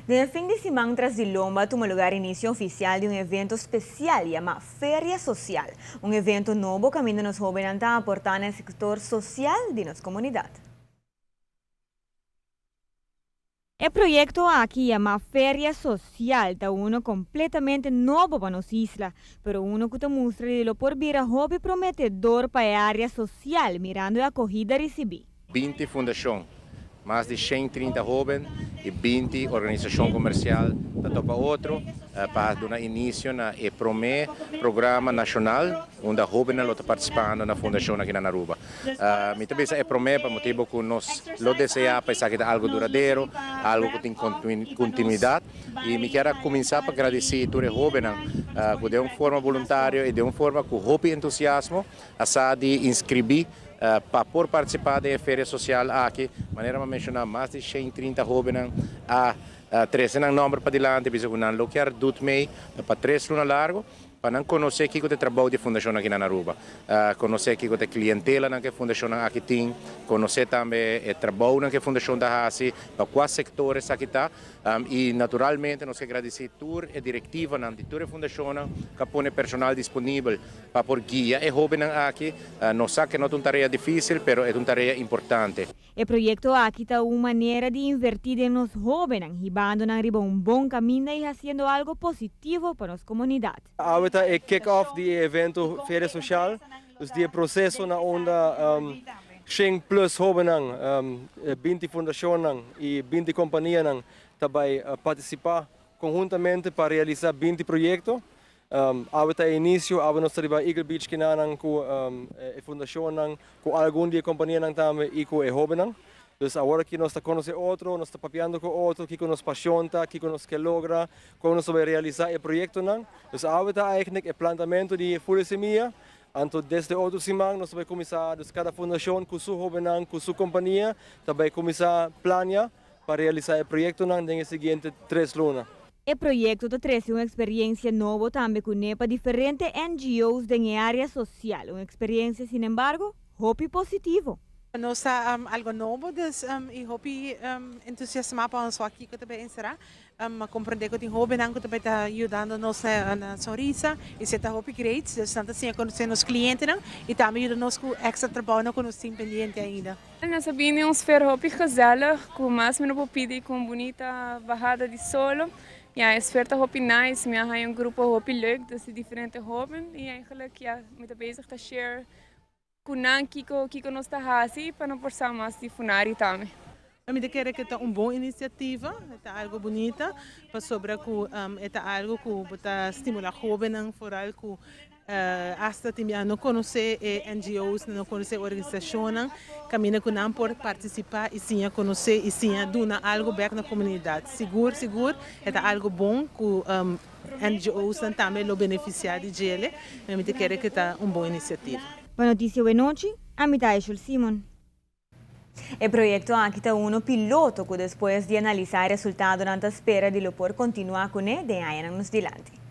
Den fin di siman tras di lomba a tuma lugar inicio oficial di un evento special yama Feria Social, un evento nobo caminda nos hobennan ta aporta na e sector social di nos comunidad. E proyecto aki yama Feria Social ta uno completamente nobo pa nos isla, pero uno cu ta mustra di lo por bira hopi prometedor pa e area social mirando e acogida ricibi. 20 fundacion, mas di 130 hoben y 20 organisacion comercial ta topa otro pa duna inicio na e prome programa nacional unda hobennan lo ta participando na fundacion aki na Aruba. Mi ta bisa e prome pa motibo cu nos lo desea pa esaki ta algo duradero, algo cu tin continuidad y mi kier a cuminsa pa gradici tur e hobennan cu den un forma voluntario y den un forma cu hopi entusiasmo a sa di inscribi pa por participa den e feria social aki. Manera mi a menciona, mas di 130 hobennan a trece nan nomber padilanti, bisa cu nan lo kier doet mee pa 3 luna largo, pa nan conoce kico ta e trabou di fundacion aki na Aruba, conoce kico ta e clientela cu e fundacion aki tin, conoce tambe e trabou cu e fundacion ta haci, pa cua sector esaki ta, y naturalmente nos kier gradici tur e directivanan di tur e fundacion cu a pone personal disponibel pa por guia e hobennan aki. Nos sa cu no ta un tarea dificil, pero e ta un tarea importante. E proyecto aki ta un manera di inverti den nos hobennan, hibando nan riba un bon caminda y haciendo algo positivo pa nos comunidad. Awe ta e kick-off di evento Feria Social, dus di proceso na unda 100 plus hobennan, 20 fundacionnan y 20 companianan ta bay participa conhuntamente pa realisa 20 proyecto. Awe ta inicio, awe nos ta riba Eagle Beach kinanan cu e fundacionnan, cu algun di e companianan tambe y cu e hobennan. Dus awor aki nos ta conoce otro, nos ta papiando cu otro, kico nos pasion ta, kico nos kier logra, con nos ta bay realisa e proyectonan. Dus awe ta eigenlijk e plantamento di full semilla. Anto desde otro siman nos ta bay cuminsa, dus cada fundacion cu su hobennan, cu su compania, ta bay cuminsa planea pa realisa e proyectonan den e siguiente 3 luna. E proyecto ta trece un experiencia nobo tambe cu pa diferente NGOs den area social. Un experiencia, sin embargo, hopi positivo. Nos ta algo nobo, dus y hopi entusiasma pa nos aki cu tambe encera. Comprende cu tin hobennan cu tambe ta yudando nos na Sonrisa y esey ta hopi great, dus nan ta siña conoce nos clientenan y tambe yuda nos cu extra trabou cu nos tin pendiente ainda. Nos a bin un sfeer hopi gezellig, cu mas mi no por pidi, cu un bunita bahada di solo. Ja, e sfeer ta hopi nice, mi a un grupo hopi leuk, dus diferente hoben y eigenlijk, ja, mi ta bezig ta share cu nan kico kico nos ta hasi pa nan por sa mas di Funari tambe. Mi ta kere cu ta un bon iniciativa, ta algo bunita, pasobra cu ta algo cu ta stimula hobennan, vooral cu hasta tin no conoce NGOs, no conoce organisacionnan, caminda cu nan por participa y siña conoce y siña duna algo back na comunidad. Sigur, sigur, ta algo bon cu NGOs tambe lo beneficia di dje, mi ta kere cu ta un bon iniciativa. Pa Noticia Nochi, ami ta Simon. E proyecto aki ta uno piloto cu despues di analisa e resultado, ta spera di lo por continua cu ne den añanan dilanti.